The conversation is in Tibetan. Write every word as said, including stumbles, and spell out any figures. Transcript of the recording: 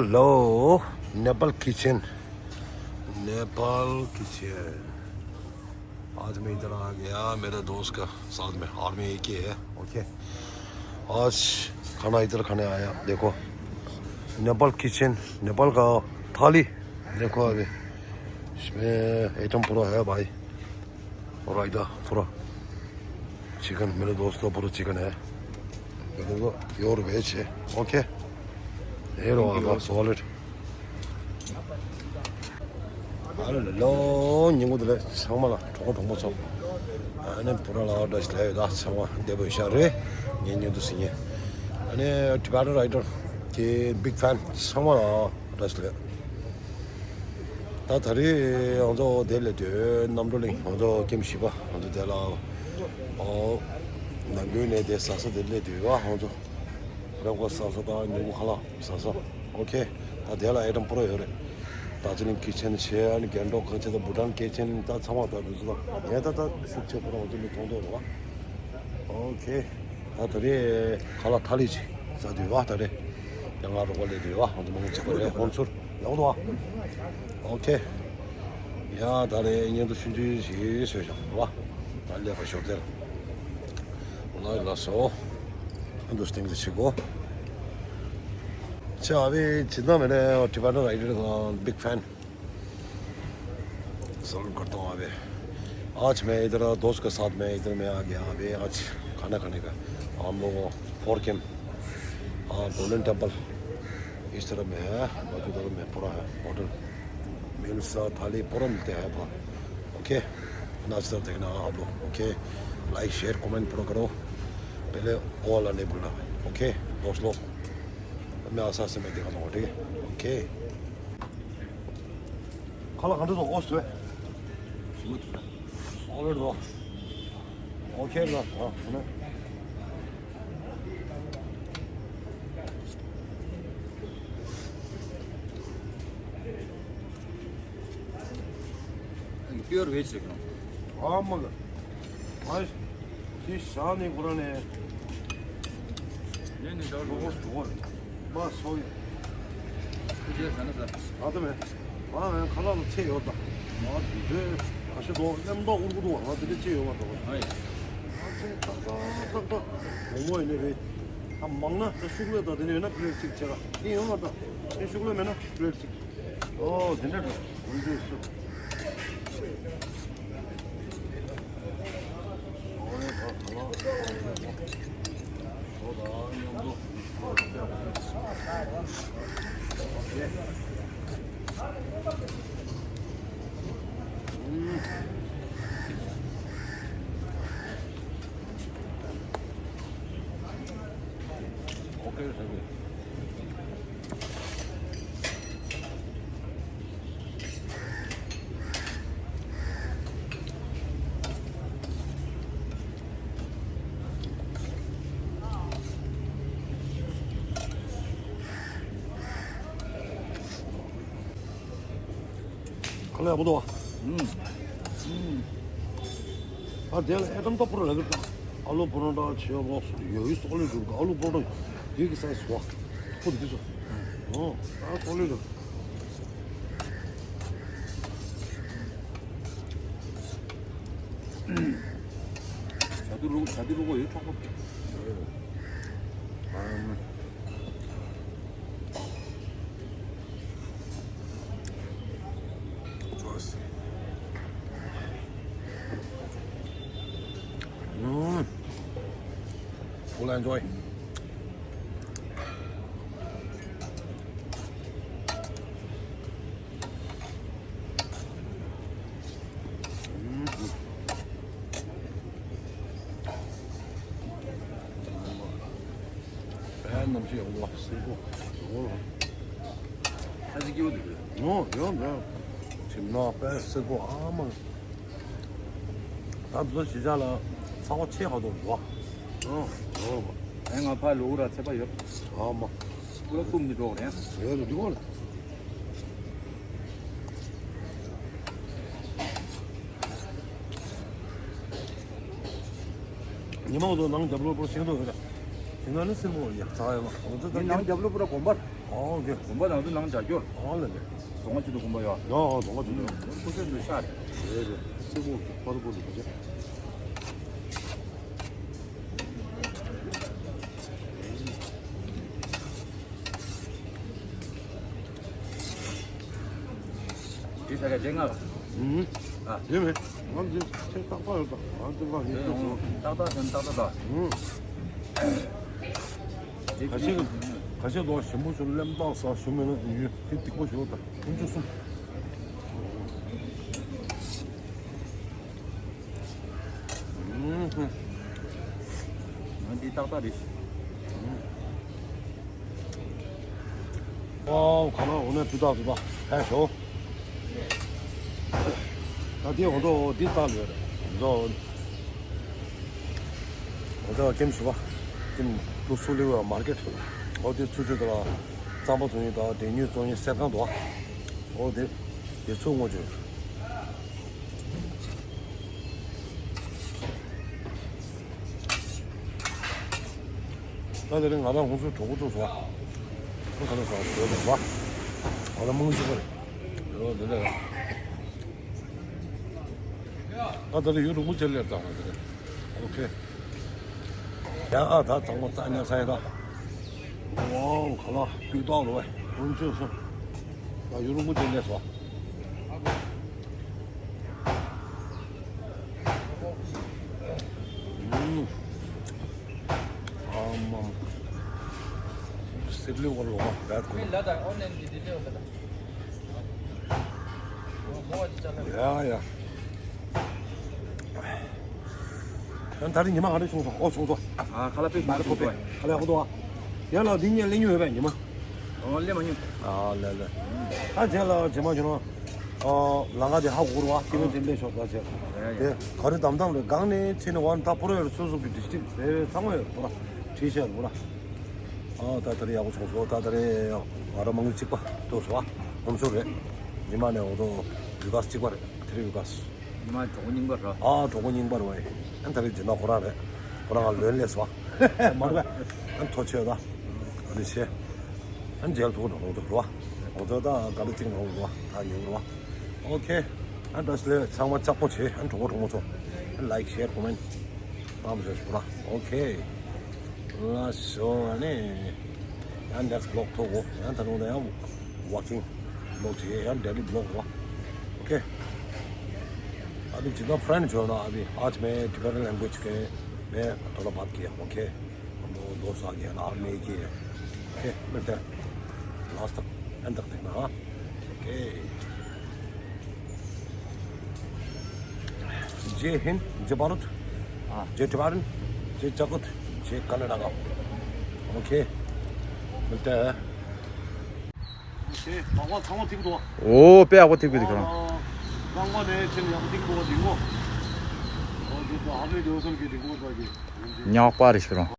Hello, Nepal kitchen. Nepal kitchen. आज मैं इधर आ गया, मेरे दोस्त का साथ में, आर्मी एक ही है। ओके, आज खाना इधर खाने आया। देखो, नेपाल किचन, नेपाल का थाली। देखो अभी इसमें आइटम पूरा है भाई। और रायता पूरा, चिकन, मेरे दोस्त का पूरा चिकन है। मेरे को प्योर वेज है। ओके, ये लो आपका सॉलिड। ཨ་ལོ། ཉིན་གུང་དེ་ལ་ཚང་མ་ལ་གྲོགས་པོ་གྲོགས་མོ་ཚོ། ཨ་ནི་བུ་ར་ལ་བཀྲ་ཤིས་བདེ་ལེགས། ད་ཚང་མ་བདེ་པོ་ཤག་རེད། ངའི་མཉམ་དུ་ཟིན་ངེས། ཨ་ནི་Tibetan Rider གི་big fan ཚང་མ་ལ་བཀྲ་ཤིས་བདེ་ལེགས། ད་ད་རེས་ང་ཚོ་དེ་ལ་དུས་གནམ་གྲུ་གླིང་ང་ཚོ་ཀེམ་བཞི་པ་ང་ཚོ་དེ་ལ། ཨོ། ནང་ཁུལ་ནས་དེ་ཟ་ས་དེ་ལ་དུས་བ་ང་ཚོ། རང་གོ་ཟ་ས་དང་ཉིན་གུང་ཁ་ལག་ཟ་ས། ཨོ་ཁེ། ད་དེ་ལ་ཨེ་ཊམ་པོ་ར་ཡོད་རེད། ད་ཅི་ནི་ཀི་ཆེན་བྱས། ཨ་ནི་རྒན་འགྲོ་གང་བྱས། ད་བུ་ཊན་ཀི་ཆེན། ད་ཚང་མ་ད་དུས་ཚོད་ད་ངས་ད་ད་ཤུགས་ཆེ་པོ་རང་དུ་མི་མཐོང་དོ་རེད་བ། ཨོ་ཁེ། ད་ད་རེས་ཁ་ལག་ཐ་ལི་ཅིག་ཟ་དུས་བ། ད་རེས་ཡང་ང་རོགས་པ་ལས་དུས་བ། ང་ཚོ་མང་ཆེ་བ་རེད། ཧོན་ཚུར་ཡག་འདུག་བ། ཨོ་ཁེ། ཡ་ད་རེས་མཉམ་དུ་ཆུང་ཆུང་ཞིག་བཟོས་བཞག་བ། ད་ལས་པ་ཞོགས་དེར། ལ་ལ་སོ། ཨ་འདུ་སྟེང་དུ་ཆི་གོ། ཆ་བའི་ཇི་ལྟར་མེད་ན་Tibetan Rider དང་big fan། salute करता हूँ अभी। आज मैं इधर दोस्त के साथ में इधर में आ गया अभी। आज खाना खाने का हम लोग फोर केम, हाँ, गोल्डन टेम्पल इस तरफ में है, बाजू तरफ में पूरा है होटल। मील्स थाली पूरा मिलते हैं वहाँ। ओके, नाश्ता देखना आप लोग। ओके, लाइक शेयर कमेंट पूरा करो। पहले वो वाला नहीं भूलना। ओके दोस्त लोग, मैं आस्ते आस्ते मैं दिखाता हूँ, ठीक है? ओके। ཁ་ལག་ག་འདྲ་འདུག་ཨོ་སི་ཏྲེ། སོ་ལིཌ་འདུག་ཨོ་ཁེ་ལ། ཨ་ནི། པིའུར་བེ་ཇི་རེད་ཀྱང་། ཨ་མ་ལ། ཨ། དེ་ཞག་ནས་ཁོ་རང་ནས། ནས་ནས་ད་ལོ་གོ་སུ་བ། མ་སོ་ཡི། ཁུ་ཆེ་ཟ་ན་ཟ། ད་ལྟ་མེད། ང་ཡང་ཁ་ལག་ལ་ཚད་ཡོད་ད། ང་དུས་ཚོད་ད་ཤི་དོ་ལེམ་ཏོག་འུར་གུ་འདུག་ང་དེ་འདྲ་ཅི་ཡོད་མ་གཏོགས། ཨ་ཡ། ང་ཚོས་ཏག་ཏག་ཏག་ཏག་མོག་མོག་ཡིན་ནི་རེད། ད་མང་ན་ད་ཤུགས་ལས་ད་དེ་ནས་ཡོད་ན་པི་ལེཊ་གཅིག་བྱེད་ར། དེ་ཡོད་མ་ད། དེ་ཤུགས་ལས་མེད་ན་པི་ལེཊ་གཅིག་ཨོ་དེ་འདྲ་འགྲོ། འུར་གུ་སུ། ཁ་ལག་ཡག་པོ་འདུག་ཨ། ཨ་དེ་ལ་ཨེ་ཊམ་ཏོག་པོ་ར་ལ་གི་ཨ་ལུ་པོ་རོ་ཊ་ཆེ་ལོག་སུ་ཡོད་ཡོད་སོག་ལེ་འགྲུབ་ག་ཨ་ལུ་པོ་རོ་ཊ་དེ་གི་སའི་སུ་བ་ཁོ་དེ་སོ། ཨོ་ཨ་སོག་ལེ་འགྲུབ། ཞག་དུ་རུ་ཞག་དུ་རུ་གོ་ཡོད་ཆོག་པོ། Full enjoy. དཔེ་གནམ་གཤིས་ཡག་པོ་སེར་པོ། ས་གཞི་སྐྱིད་པོ་འདུག་གས། ནོ་ཡོང་ཡོང་། ཁྱིམ་ནང་དཔེ་སེར་པོ་ཨ་མ། ད་འདི་ཚོ་གཞིས་ཆགས་ལ་ཚ་བ་ཆེ་ཁ་ཐོག་འདུག་ཨ། ཨེ་ང་ཕ་ལུག་ར་ཚད་པ་ཡོད། ཨ་མ། ཀུ་ལ་ཀུམ་ནི་འགྲོ་རེད། ཡོད་འདུག་གོ། ཉི་མ་འོ་དོ་ནང་རྒྱབ་ལོ་པོ་ཤིང་ཏོག་ཡོད་ར། ཤིང་ཏོག་ནི་སེར་མོ་ཡོད་ཡ་ཚ་ཡ་མ་འོ་དོ་ད་ནང་རྒྱབ་ལོ་པོ་ར་གོམ་པར། ཨོ་ཀེ། དགོན་པ་ནང་དུ་ནང་བྱ་སྐྱོར། ཨོ་ལེ་ལེ། རྫོང་ཁ་ཆེད་དུ་དགོན་པ་ཡོད། ཡོད་རྫོང་ཁ་ཆེད་དུ་ཡོད། ཁོ་ཚོས་འདི་ཤར། རེད་རེད། སེ་གོ་པར་པོ་རེད་ཀྱ། འདི་ས་ག་ལྗང་ཁུ། ཨུམ། ཨ། ཡིན་མེད། ང་འདི་ཚེ་ཏག་ཏག་ཡོད་ད། ང་འདི་ལ་ཡིན་ཏག་ཏག་ཡིན་ཏག་ཏག་ད། ཨུམ། ཁ་ཤས་ཁ་ཤས་དོ་ཞིམ་པོ་ཞིག་ལེམ་ཏག་ས་ཞུ་མེད་ན་ཡུན་དེ་སྡིག་པོ་ཞིག་ད། ཀུན་སྤྱོད་གསུམ། ཨུམ། ང་འདི་ཏག་ཏག་རེད། ཨུམ། ཨོ་ག་ན་འོ་ན་དུ་ཏག་དུ་ཏག་ཧེ་ཤོ། ད་དེ་འོ་ཏོ་འདི་ཏག་ལོས་རེད་འོ་ཏོ། འོ་ཏོ་ཀེམ་ཞུ་བ། ཀེམ་ཏུ་སུ་ལེ་བ་མར་ཀེ་ཊི། འོ་དེ་ཚུ་ཆུ་དང་གཙང་པ་བཙོང་ཡིན་དང་དེ་ཉོས་བཙོང་ཡིན་གསེར་ཁང་དུ། འོ་དེ་དེ་ཚུ་ངོ་ཅོ། ད་དེ་རིང་ང་རང་ཧུན་སུར་གྲོགས་པོ་ཚོ་བ། ཁོ་ཁ་ལ་ཟ་བ་ཟ་བ། ང་ལ་མང་ཆེ་བ་རེད། རོ་དེ་ལས། ད་དེ་རིང་ཡུ་རུ་མུ་ཅེ་ལེར་དང་དེ་རེད། ཨོ་ཁེ། ཡ་ཨ་ད་དང་པོ་རྩ་ཉག་ས་ཡ་ད། ཝའོ་ག་ལ་སྤུས་དག་ལོ་བས་ཧུན་ཆོས་སོ། ད་ཡུ་རུ་མུ་ཅེ་ལེར་སོ། ཨམ་ཨམ། སིར་ལི་བར་ལོ་བ་རད་ཀོ། ཡ་ཡ། ད་ད་རིང་ཉི་མ་ག་རེ་བྱུང་སོང་། ཨོ་བྱུང་སོང་། ཨ་ཁ་ལ་པེ་ཤུ་མ་རེ་ཁོ་པེ། ཁ་ལ་ཡག་པོ་འདུག་ཨ། ཡ་ལ་འདི་ཉིད་ལེན་ཉོས་ཡོད་པས་ཉི་མ། ཨོ་ལེན་མ་ཉོས། ཨ་ལེ་ལེ། ད་རྗེས་ལ་རྗེས་མ་བྱུང་ན། ཨོ་ལ་ང་དེ་ཧ་གོ་རུ་ཨ་ཁྱེད་རང་དེ་ལས་ཤོག་ད་རྗེས། ཡ་ཡ། དེ་ག་རེ་དམ་དམ་རེད་གང་ནས་ཆེ་ནས་བ་ད་པོ་རོ་ཡོད་སོ་སོ་གི་དེ་ཚང་མ་ཡོད་པོ་ར། བྲིས་བྱས་པོ་ར། ཨ་ད་ད་རེ་ཡག་པོ་བྱུང་སོང་། ད་ད་རེ་ང་རང་མང་གཅིག་པ་ཐུག་སོང་ཨ། ངོམ་ཤོར་རེད། ཉི་མ་ནས་འོ་ཚོ་བི་ག་སི་གཅིག་པ་རེད། དེ་རེ་བི་ག་སི། ཉི་མ་གྲོགས་པོ་རྙིང་པ་རེད། ཨ་གྲོགས་པོ་རྙིང་པ་རེད་བ། ཨ་ད་རེ་སྦྱིན་བདག་ཁོ་རང་རེད། ཁོ་རང་ང་ལོན་ལས་སོང་ཨ། མ་རེད་པས། ཨ་ཐོ་ཆོད་ད། ཨ་ནི་ཆེ། ཨ་མཇལ་ཐུག་ན་འོ་ཚོ་རེད་བ། འོ་ཚོ་ད་ག་རེ་གཅིག་ན་འོ་རེད་བ། ད་ཉོ་རེད་བ། ཨོ་ཁེ། ཨ་འདྲ་སི་ལེ་ཚང་མ་ལྕགས་པོ་བྱེད། ཨ་གྲོགས་པོ་གྲོགས་མོ་ཚོ། ཨ་ལའིཀ་ཤེར་ཀོ་མེན་ཊི། ཨམ་ཞོས་པོ་ར། ཨོ་ཁེ། ལ་ཤོ་ཨ་ནི། ཡང་ནེག་སི་བི་ལོག་ཐོག་གོ། ཡང་ད་རུང་ད་ཡང་ཝོག་ཀིང་བི་ལོག་བྱེད། ཡང་ཌེ་ལི་བི་ལོག་ར། ཨོ་ཁེ། अभी जितना फ्रेंड जो है ना, अभी आज मैं टिबेटन लैंग्वेज के मैं थोड़ा बात किया। ओके। हम लोग दोस्त आ गया ना, आप में एक ही है। ओके, मिलते हैं। लास्ट तक, एंड तक देखना, हाँ। ओके। जय हिंद, जय भारत, हाँ। जय टिबेटन, जय जगत, जय कन्नड़ा का। ओके, मिलते हैं। ཨོ་དཔེ་ཡག་པོ་ཐེབས་ཀྱི་འདུག་ཁྱོད་རང་། ཉག་པ་རེད་ཁྱོད་རང་།